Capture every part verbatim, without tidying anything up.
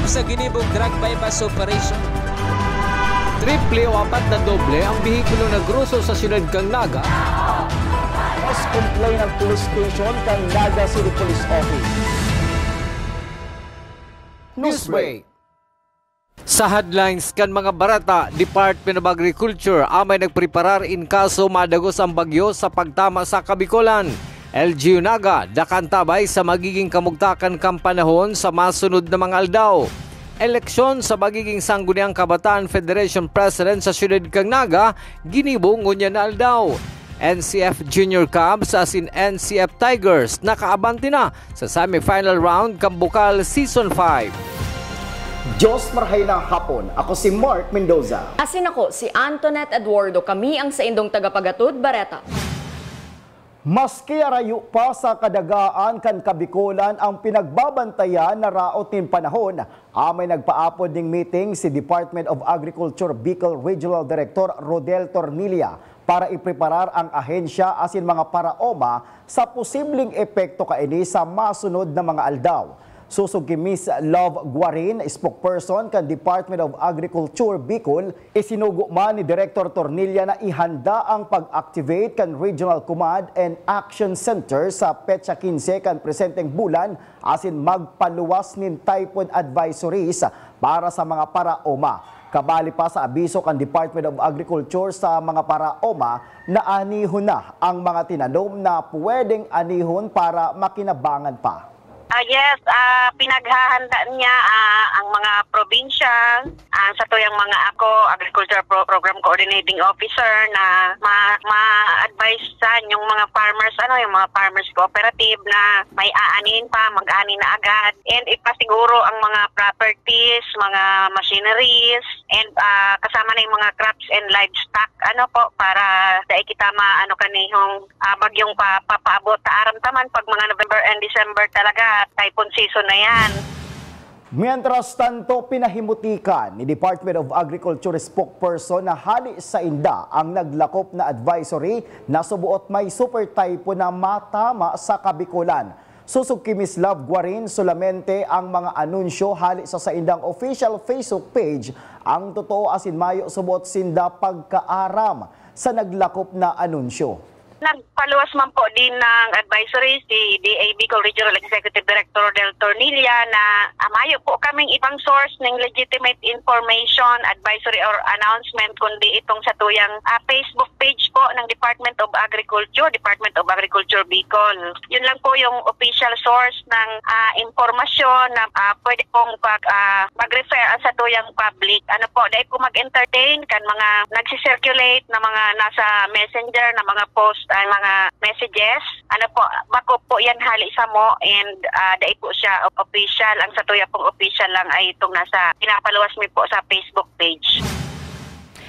sa ginibong drug buy-bust operation. Triple o apat na doble ang behikulo na groso sa siyudad kan Naga. Mas complain ang police station kan Naga City Police Office. Newsbreak. Sa headlines kan mga bareta, Department of Agriculture amay nagpreparar in kaso madagos ang bagyo sa pagtama sa Kabikolan. L G U Naga, dakan tabay sa magiging kamugtakan kan panahon sa masunod na mga aldaw. Eleksyon sa magiging Sangguniang Kabataan Federation President sa siyudad kan Naga, ginibo ngunyan na aldaw. N C F Junior Cubs asin N C F Tigers nakaabante na sa semifinal round kan Bukal Season five. Diyos marhay na hapon. Ako si Mark Mendoza. Asin ako si Antoinette Eduardo. Kami ang saindong tagapagatod, Bareta. Maski arayo pa sa kadagaan kan Kabikolan ang pinagbabantayan na raot nin panahon, amay nagpaapod ning meeting si Department of Agriculture Bicol Regional Director Rodel Tornilla para ipreparar ang ahensya asin mga paraoma sa posibleng epekto kaini sa masunod na mga aldaw. Sosog ki Miss Love Guarin, spokesperson kan Department of Agriculture Bicol, isinugo man ni Director Tornilla na ihanda ang pag-activate kan Regional Command and Action Center sa petsa quince kan presenteng bulan asin magpaluwas nin typhoon advisories para sa mga paraoma. Kabali pa sa abiso kan Department of Agriculture sa mga paraoma na anihon na ang mga tinanom na pwedeng anihon para makinabangan pa. Ah, yes, ah, pinaghahanda niya, ah, ang mga probinsya, ang satuyang mga ako, Agriculture Pro-, Program Coordinating Officer na ma-, ma-advise sa yung mga farmers, ano, yung mga farmers cooperative na may aanin pa, mag-ani na agad, and ipasiguro ang mga properties, mga machineries, and, ah, kasama na yung mga crops and livestock, ano po, para dai kita ma-, ano, kanihong ah, bagyong pa-, papaabot. Aram ta man, pag mga November and December talaga, typhoon season na yan. Mientras tanto, pinahimutikan ni Department of Agriculture spokesperson na hali sainda ang naglakop na advisory na subuot may super typhoon na matama sa Kabikolan. Sosog ki Miss Love Guarin, solamente ang mga anunsyo hali sa saindang official Facebook page ang totoo asin mayo subuot sinda pagkaaram sa naglakop na anunsyo. Nagpaluwas man po din ng advisory si D A Bicol Regional Executive Director Del Tornilla na, ah, mayo po kaming ibang source ng legitimate information, advisory or announcement, kundi itong satuyang, ah, Facebook page po ng Department of Agriculture, Department of Agriculture Bicol. Yun lang po yung official source ng, ah, impormasyon na, ah, pwede pong pag, ah, mag-refer ang satuyang public. Ano po, dai po mag-entertain kan mga nagsisirculate na mga nasa messenger na mga post, ay mga messages. Ano po, bako po yan hali samo and, ah, dai po siya official. Ang satuya pong official lang ay itong nasa pinapaluwas mi po sa Facebook page.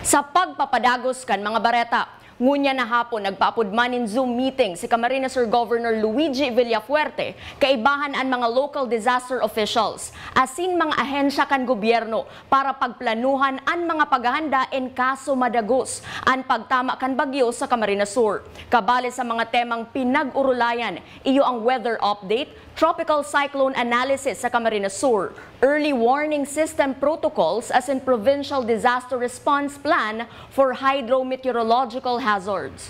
Sa pagpapadagos kan mga bareta, ngunyan na hapon nagpaapod man nin Zoom meeting si Camarines Sur Governor Luigi Villafuerte kaibahan an mga local disaster officials asin mga ahensya kan gobyerno para pagplanuhan an mga paghahanda in kaso madagos an pagtama kan bagyo sa Camarines Sur. Kabali sa mga temang pinag-orolayan, iyo ang weather update, tropical cyclone analysis sa Camarines Sur, early warning system protocols asin provincial disaster response plan for hydrometeorological hazards.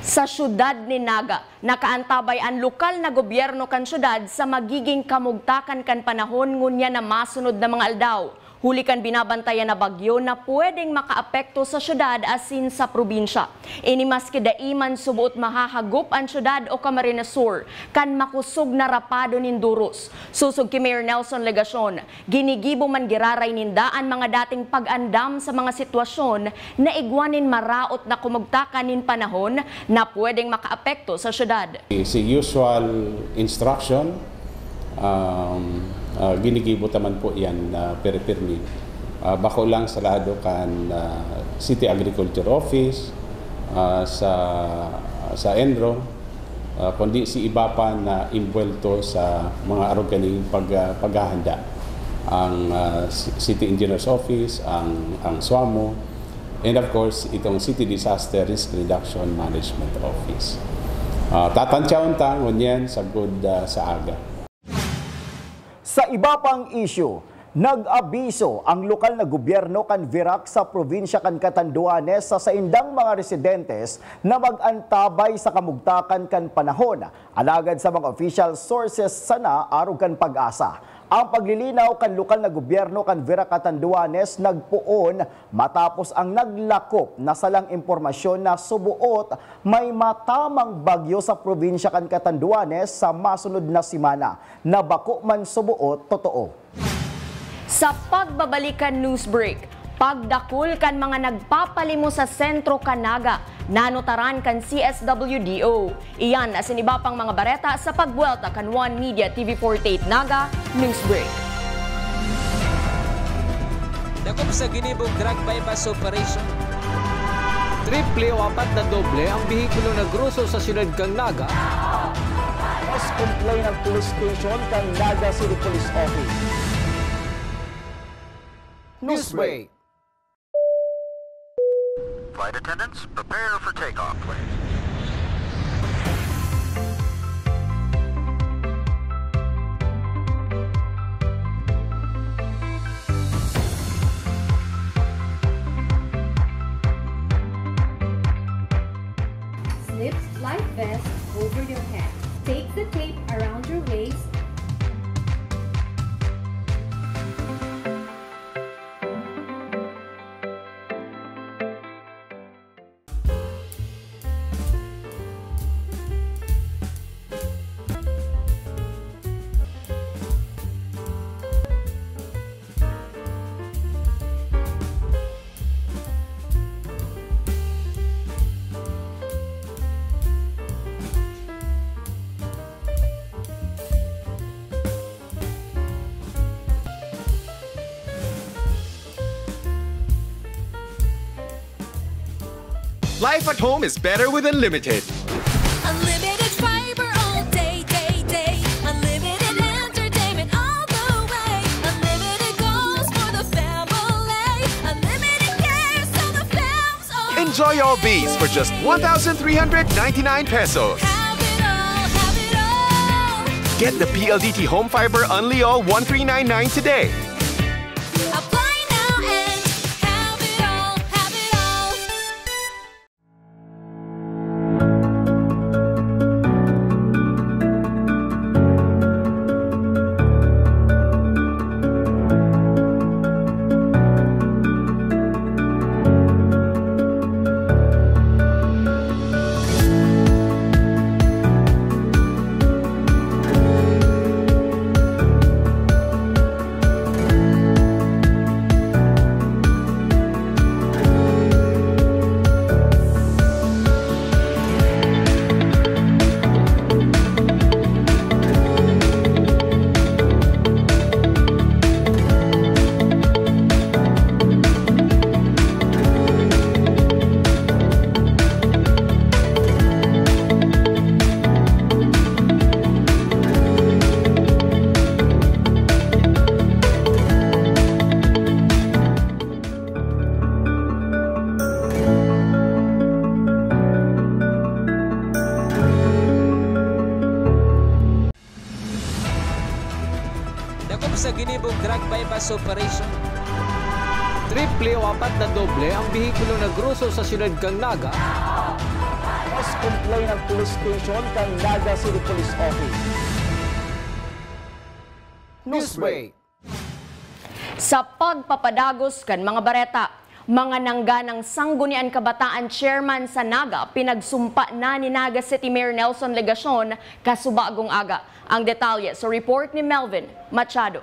Sa siyudad nin Naga, nakaantabay an lokal na gobyerno kan siyudad sa magiging kamugtakan kan panahon ngunyan na masunod na mga aldaw, huli kan binabantayan na bagyo na pwedeng makaapekto sa siyudad asin sa probinsya. Ini maski dai man suboot mahahagop an siyudad o Camarines Sur kan makosog na rapado nin duros. Sosog ki Mayor Nelson Legacion, ginigibo man giraray ninda an mga dating pag-andam sa mga sitwasyon na igwa nin maraot na kumugtakan nin panahon na pwedeng makaapekto sa siyudad. Si usual instruction, um, ah, ginigibo ta man po yan, ah, pirmi-pirmi. Ah, bako lang sa lado kan, ah, City Agriculture Office, ah, sa, sa ENRO, ah, kundi si iba pa na imbwelto sa mga arog kaning pag-, ah, paghahanda. Ang, ah, C-, City Engineer's Office, ang, ang SWAMO, and of course, itong City Disaster Risk Reduction Management Office. Ah, tatantiyaon ta ngunyan sagkod, ah, sa aga. Sa iba pang isyu, nag-abiso ang lokal na gobyerno kan Virac sa probinsya kan Catanduanes sa saindang mga residentes na mag-antabay sa kamugtakan kan panahon. Alagad sa mga official sources sana arog kan PAGASA, ang paglilinaw kan lokal na gobyerno kan Virac Catanduanes nagpoon matapos ang naglakop na salang impormasyon na suboot may matamang bagyo sa probinsya kan Catanduanes sa masunod na semana, na bako man suboot totoo. Sa pagbabalik kan news break, pagdakul kan mga nagpapalimos sa sentro kan Naga, nanotaran kan C S W D O. Iyan asin iba pang mga bareta sa pagbuwelta kan One Media T V forty-eight Naga News Break. Dakop sa ginibong drug buy-bust operation. Triple o apat na doble ang behikulo na groso sa siyudad kan Naga. Mas complain ang police station kan Naga City Police Office. Newsbreak. Flight attendants, prepare for takeoff, please. Slip life vest over your head. Take the tape around your waist. Life at home is better with Unlimited. Unlimited fiber all day, day, day. Unlimited entertainment all the way. Unlimited goals for the family. Unlimited care so the fam's all. Enjoy all these for just one thousand three hundred ninety-nine pesos. Have it all, have it all. Get the P L D T Home Fiber Unli All one three nine nine today. Apply now and have it all, have it all. Dakop sa ginibong drug buy-bust operation. Triple o apat na doble ang behikulo na groso sa siyudad kan Naga. Mas complain ang police station kan Naga City Police Office. Newsbreak. Sa pagpapadagos kan mga bareta, mga nangganang Sangguniang Kabataan Chairman sa Naga pinagsumpa na ni Naga City Mayor Nelson Legacion kasubagong aga. Ang detalye sa report ni Melvin Machado.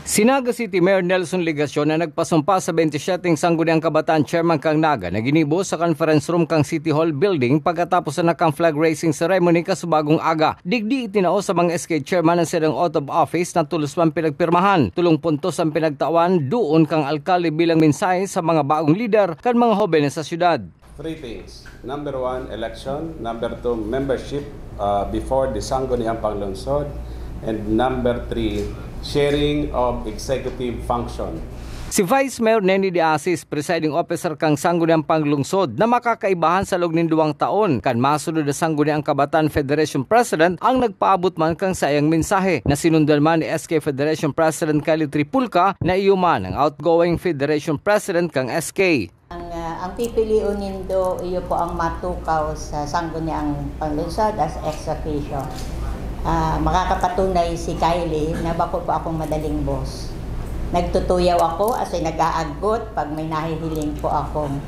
Si Naga City Mayor Nelson Legacion na nagpasumpa sa twenty-seven Sangguniang Kabataan Chairman kan Naga na ginibo sa conference room kan City Hall Building pagkatapos na kan flag raising ceremony kasubagong aga. Digdi itinao sa mga S K chairman ang saindang oath of office na tolos man pinagpirmahan. Tolong puntos ang pinagtawan doon kan alkalde bilang mensahe sa mga bagong lider kan mga hobenes sa siyudad. Three things. Number one, election. Number two, membership, uh, before the Sangguniang Panglungsod. And number three, sharing of executive function. Si Vice Mayor Neni de Asis, presiding officer kan Sangguniang Panglungsod, na makakaibahan sa laog nin duwang taon, kan masunod na Sangguniang Kabataan Federation President ang nagpaabot man kan saiyang mensahe, na sinundan man ni S K Federation President Kylie Tripulca, na iyo man ang outgoing Federation President kan S K. Ang, ah, ang pipilion nindo, iyo po ang matukaw sa Sangguniang Panglungsod as ex officio. Ah, makakapatunay si Kylie na bako po akong madaling boss. Nagtutuyaw ako, as in, nag-aaggot pag may nahihiling po akong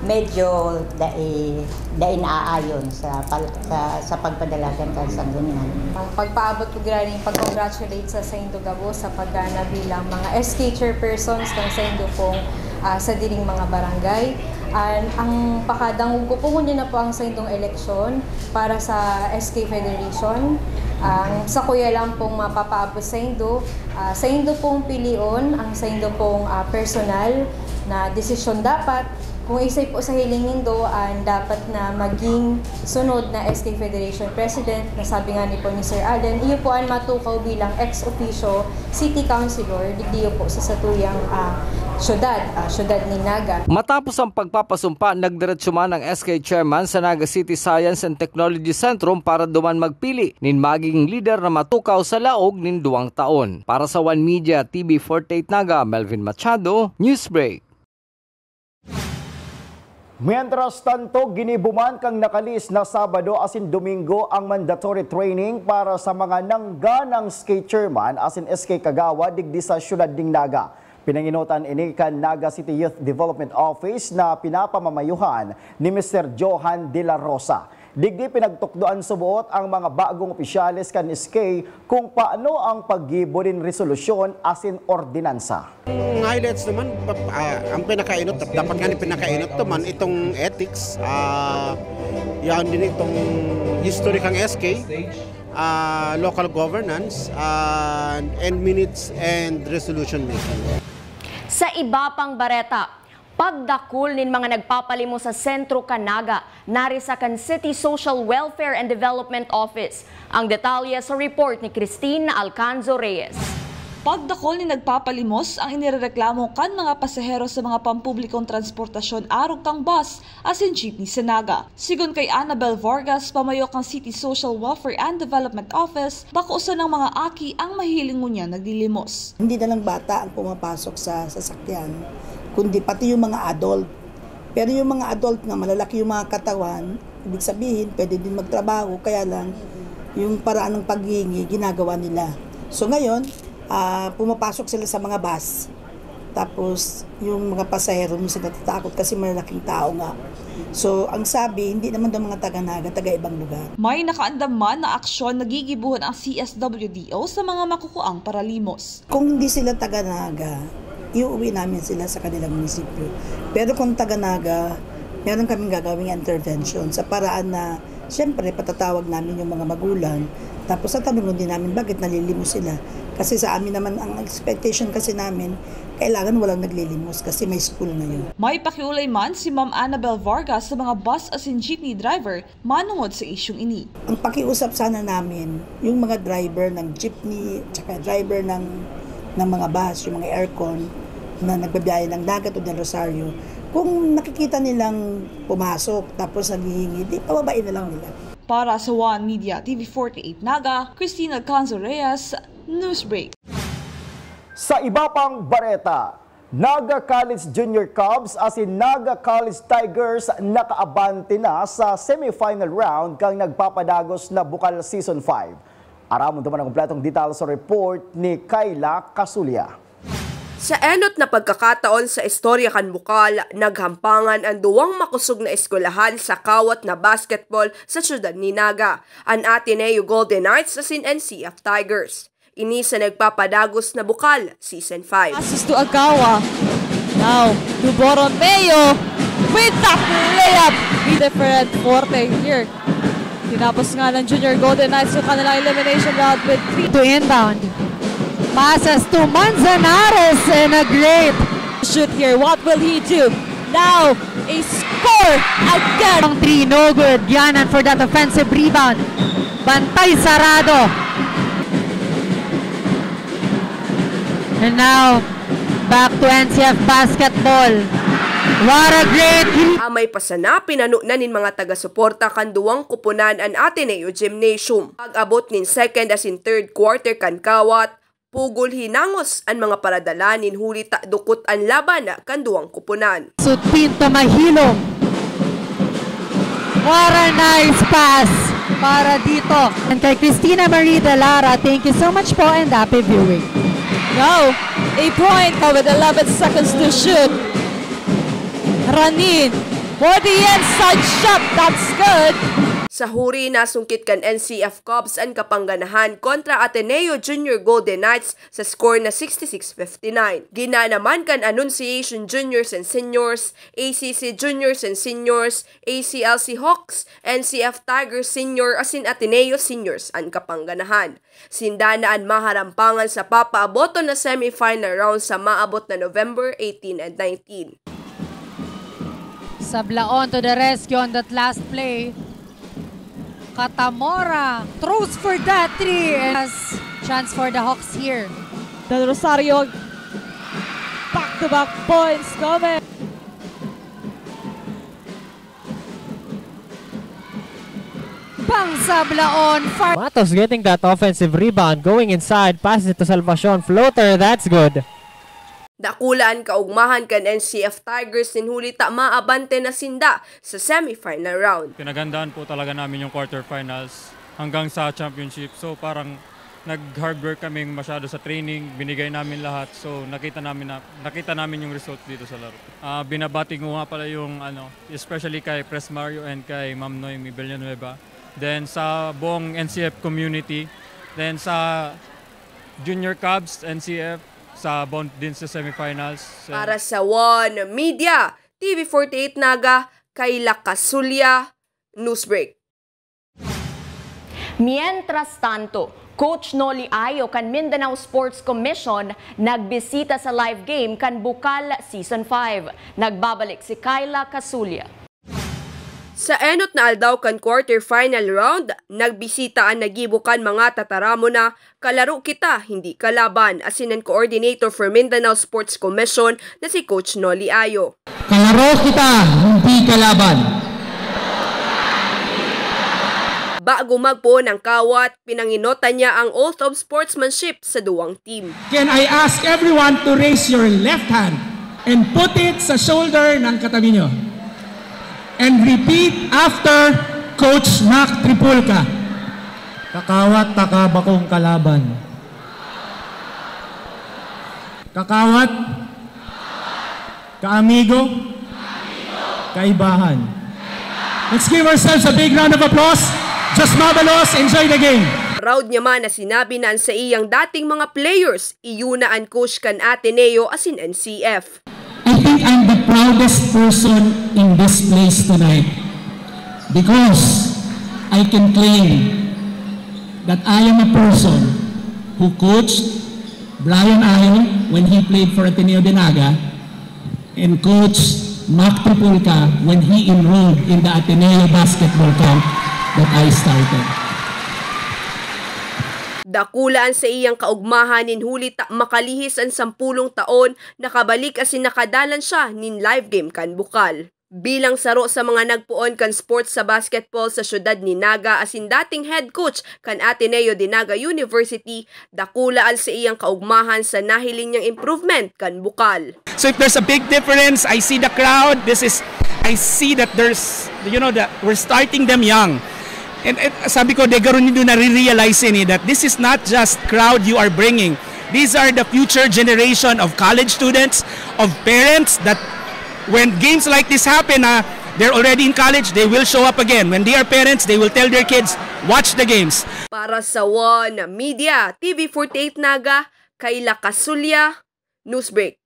medyo dai, dai naayon sa pal-, sa, sa pagpadalagan kan Sanggunian. Ang pagpaabot ko giraning pag-congratulate sa saindo gabos sa pagdana bilang mga S K chairpersons kan saindo pong, ah, sadiring mga barangay. An, ang pakadangog ko po, ngunyan na po ang saindong eleksyon para sa S K Federation. Ang sakuya lang pong mapapaabot saindo, ah, saindo pong pilion ang saindo pong, ah, personal na desisyon dapat. Kung isay po sa hiling nindo, an dapat na maging sunod na S K Federation President, na sabi nga ni po ni Sir Alden, iyo po an matukaw bilang ex officio city councilor, digdiyo po sa satuyang, ah, syudad, ah, syudad ni Naga. Matapos ang pagpapasumpa, nagdiretso man ang S K chairman sa Naga City Science and Technology Centrum para duman magpili nin magiging lider na matukaw sa laog nin duwang taon. Para sa One Media, T V forty-eight Naga, Melvin Machado, Newsbreak. Mientras tanto, ginibo man kan nakalihis na Sabado asin Domingo ang mandatory training para sa mga nangganang S K chairman asin S K kagawad digdi sa siyudad nin Naga. Pinangenotan ini kan Naga City Youth Development Office na pinapamamayuhan ni Mister Johan de la Rosa. Digdi pinagtukdoan suboot ang mga bagong opisyales kan S K kung paano ang paggibo nin resolusyon asin ordinansa. Ang highlights naman, pa-, ah, ang pinakainot, dapat nga ni pinakainot to man itong ethics, ah, yan din itong history kang S K, ah, local governance, ah, and minutes and resolution making. Sa iba pang bareta, pagdakul nin mga nagpapalimos sa sentro kan Naga, narisa kan City Social Welfare and Development Office. Ang detalye sa report ni Christine Alcanzo Reyes. Pagdakul nin nagpapalimos ang inirereklamo kan mga pasahero sa mga pampublikong transportasyon arog kan bus asin jeepney sa Naga. Sigon kay Annabel Vargas, pamayo kan City Social Welfare and Development Office, bako sanang mga aki ang mahiling ngunyan naglilimos. Hindi na lang bata ang pumapasok sa sasakyan, kundi pati yung mga adult. Pero yung mga adult na malalaki yung mga katawan, ibig sabihin, pwede din magtrabaho, kaya lang yung paraan ng paghihingi, ginagawa nila. So ngayon, ah, pumapasok sila sa mga bus. Tapos, yung mga pasahero minsan natatakot kasi malalaking tao nga. So, ang sabi, hindi naman daw mga taga Naga, taga ibang lugar. May nakaandam man na aksyon na gigibohon ang C S W D O sa mga makukuang paralimos. Kung hindi sila taga Naga, iuwi namin sila sa kanilang munisipyo. Pero kung taga Naga, meron kaming gagawing intervention sa paraan na, siyempre, patatawag namin yung mga magulang. Tapos tatanungin din namin bakit nalilimos sila. Kasi sa amin naman, ang expectation kasi namin, kailangan walang naglilimos kasi may school ngayon. May pakiulay man si Ma'am Annabel Vargas sa mga bus asin jeepney driver manungod sa isyung ini. Ang pakiusap sana namin, yung mga driver ng jeepney, tsaka driver ng, ng mga bus, yung mga aircon na nagbabiyahe ng Naga to Del Rosario, kung nakikita nilang pumasok tapos naghihingi, di pababain na lang nila. Para sa One Media T V forty-eight Naga, Christina Canzo Reyes, Newsbreak. Sa iba pang bareta, Naga College Junior Cubs asin Naga College Tigers nakaabante na sa semifinal round kan nagpapadagos na Bukal Season five. Aramon duman an kompletong detalye sa report ni Kayla Casulia. Sa enot na pagkakataon sa istorya kan Bukal, naghampangan an duwang makosog na eskwelahan sa kawat na basketball sa siyudad ni Naga, an Ateneo Golden Knights asin N C F Tigers. Ini sa nagpapadagos na Bukal Season five. Passes to Agawa. Now, to Borromeo with that layup. Different forte here. Tinapos nga ng Junior Golden Knights yung kanilang elimination round with three. To inbound. Passes to Manzanares and a great shoot here. What will he do? Now, a score again. Ang three, no good. Yan, and for that offensive rebound. Bantay sarado. And now, Back to N C F basketball. What a great... Amay pa sana, pinano na nin mga taga-suporta kan duwang koponan an Ateneo Gymnasium. Pag-abot nin second asin third quarter kan kawat, pugol hinangos an mga paradala nin huli ta dukot an laban kan duwang koponan. Sut Pinto mahilom. What a nice pass para dito. And kay Christina Marie De Lara, thank you so much po and happy viewing. Now, a point with eleven seconds to shoot. Ranin for the inside shot. That's good. Sa huri, nasungkit kan N C F Cubs an kapangganahan kontra Ateneo Junior Golden Knights sa score na sixty-six fifty-nine. Ginana man kan Annunciation Juniors and Seniors, A C C Juniors and Seniors, A C L C Hawks, N C F Tigers Senior asin Ateneo Seniors an kapangganahan. Sinda na an maharampangan sa papaaboton na semifinal round sa maabot na November eighteen and nineteen. Sablaon to the rescue on that last play. Catamora throws for that three and has chance for the Hawks here. Del Rosario, back-to-back points coming. Pangsablaon, far- Matos getting that offensive rebound, going inside, passes it to Salvacion, floater, that's good. Dakula an kaugmahan kan N C F Tigers nin huli ta maabante na sinda sa semifinal round. Pinaghandaan po talaga namin yung quarterfinals hanggang sa championship. So, parang nag-hard work kaming masyado sa training, binigay namin lahat. So, nakita namin na, nakita namin yung result dito sa laro. Ah, binabati ko nga pala yung, ano, especially kay Pres Mario and kay Ma'am Noemi Villanueva. Then, sa buong N C F community. Then, sa Junior Cubs, N C F, sa bound din sa semifinals. So, para sa One Media, T V forty-eight Naga, Kayla Casulia, Newsbreak. Mientras tanto, Coach Noli Ayo kan Mindanao Sports Commission nagbisita sa live game kan Bukal Season five. Nagbabalik si Kayla Casulia. Sa enot na aldaw kan quarterfinal round, nagbisita an nagibo kan mga tataramon na "Kalaro kita, hindi kalaban," asin an coordinator for Mindanao Sports Commission na si Coach Noli Ayo. Kalaro kita, hindi kalaban. Bago magpoon ang kawat, pinanginotan niya ang oath of sportsmanship sa duwang team. Can I ask everyone to raise your left hand and put it sa shoulder ng katabi nyo? And repeat after Coach Mac Tripulca. Kakawat, taka bakong kalaban. Kakawat, kaamigo, kaibahan. Let's give ourselves a big round of applause. Just mabalos, enjoy the game. Proud niya man na sinabi na an saiyang dating mga players, iyo na an coach kan Ateneo asin N C F. I think I'm the proudest person in this place tonight because I can claim that I am a person who coached Brian Ayo when he played for Ateneo de Naga and Coach Mac Tripulca when he enrolled in the Ateneo basketball camp that I started. Dakula an saiyang kaugmahan nin huli ta makalihis an sampulong taon, nakabalik asin nakadalan siya nin live game kan Bukal. Bilang saro sa mga nagpoon kan sports sa basketball sa siyudad ni Naga asin dating head coach kan Ateneo de Naga University, dakula an saiyang kaugmahan sa nahiling niyang improvement kan Bukal. So if there's a big difference, I see the crowd. This is, I see that there's, you know, that we're starting them young. And, and sabi ko, de garo nindo nare-realize ini, that this is not just crowd you are bringing. These are the future generation of college students, of parents that when games like this happen, ah, they're already in college, they will show up again. When they are parents, they will tell their kids, "Watch the games." Para sa One Media, T V forty-eight Naga, Kayla Casulia, Newsbreak.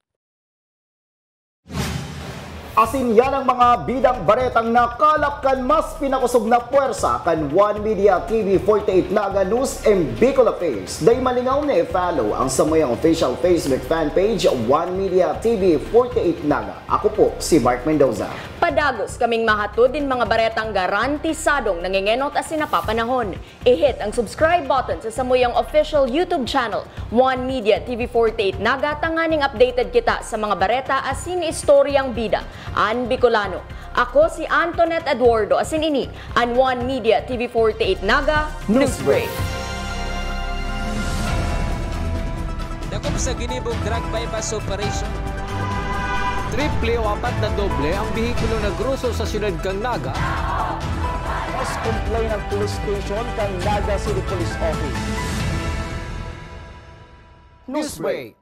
Asin yan ang mga bidang baretang nakalap kan mas pinakosog na pwersa kan One Media T V forty-eight Naga News and Bicol Affairs. Dai malingaw na i-follow ang samuyang official Facebook fan page, One Media T V forty-eight Naga. Ako po si Mark Mendoza. Padagos kaming mahatod nin mga baretang garantisadong nangengenot asin napapanahon. I-hit ang subscribe button sa samuyang official YouTube channel, One Media T V forty-eight Naga, tanganing updated kita sa mga bareta asin istoryang bida an Bicolano. Ako si Antoinette Eduardo, asin ini an One Media T V forty-eight Naga Newsbreak. Dakop sa ginibong drug buy-bust operation. Triple o apat na doble ang behikulo na groso sa siyudad kan Naga. Mas complain ang police station kan Naga City Police Office. Newsbreak.